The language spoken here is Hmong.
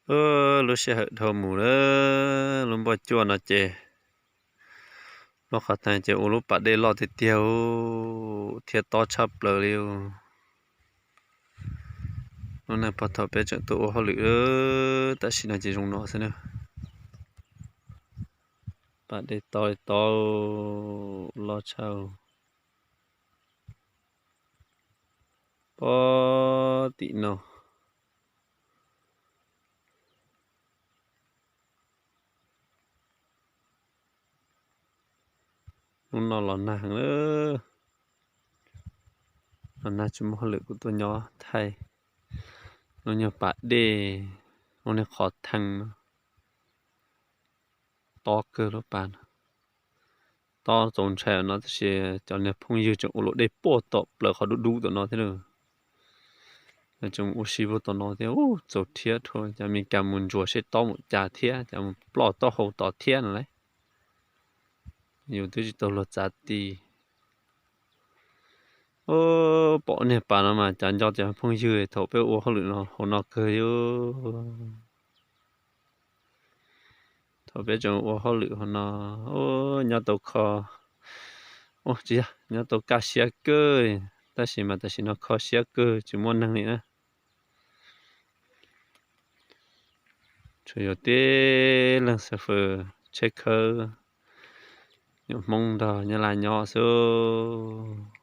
Lub sij hawm dhau mus lawm, lub npoj cuaj no ces, lub qhov thaj ces ua lub pas dej loj tiag tiag thiab tob tshaj plaws li. Lub neej pog thaum peb tseem tuaj ua hauj lwm, tam sim no ces zoo no xwb na. Pas dej tob tob loj tshaj. Pob tim no. Hnub no los nag heev lawm. Los nag tsis muaj hauj lwm kuv tuaj nyob thaij lub nyuag pas dej, lub niag qhov thaj no. Tob kawg lub pas no. Tob txaus ntshai no tab sis cov niag phooj ywg tseem ua luam dej puag tom plaws qhov dub dub tom no thiab. Tseem ua si puag tom no thiab, txaus rhiab dhau. Cov Amelikas mus ntsuas seb tob mus cas thiab, cov mus ploj taub hau tod thiab no lauj. Yus twb tsis tau luag txav ti. Pom niag pas no mas cav nco cov phooj ywg thaum peb ua hauj lwm no hauv no kawg li. Thaum peb tseem ua hauj lwm hauv no, nyob tau kho, tsis yog, nyob tau kaj siab kawg li, tab sis mas tam sim no kho siab kawg tsis muaj neeg li na. Tsuas yog tib leeg xab fwm tsheb khawb, nyuam Hmoob nrog Nyab Laj nyob xwb.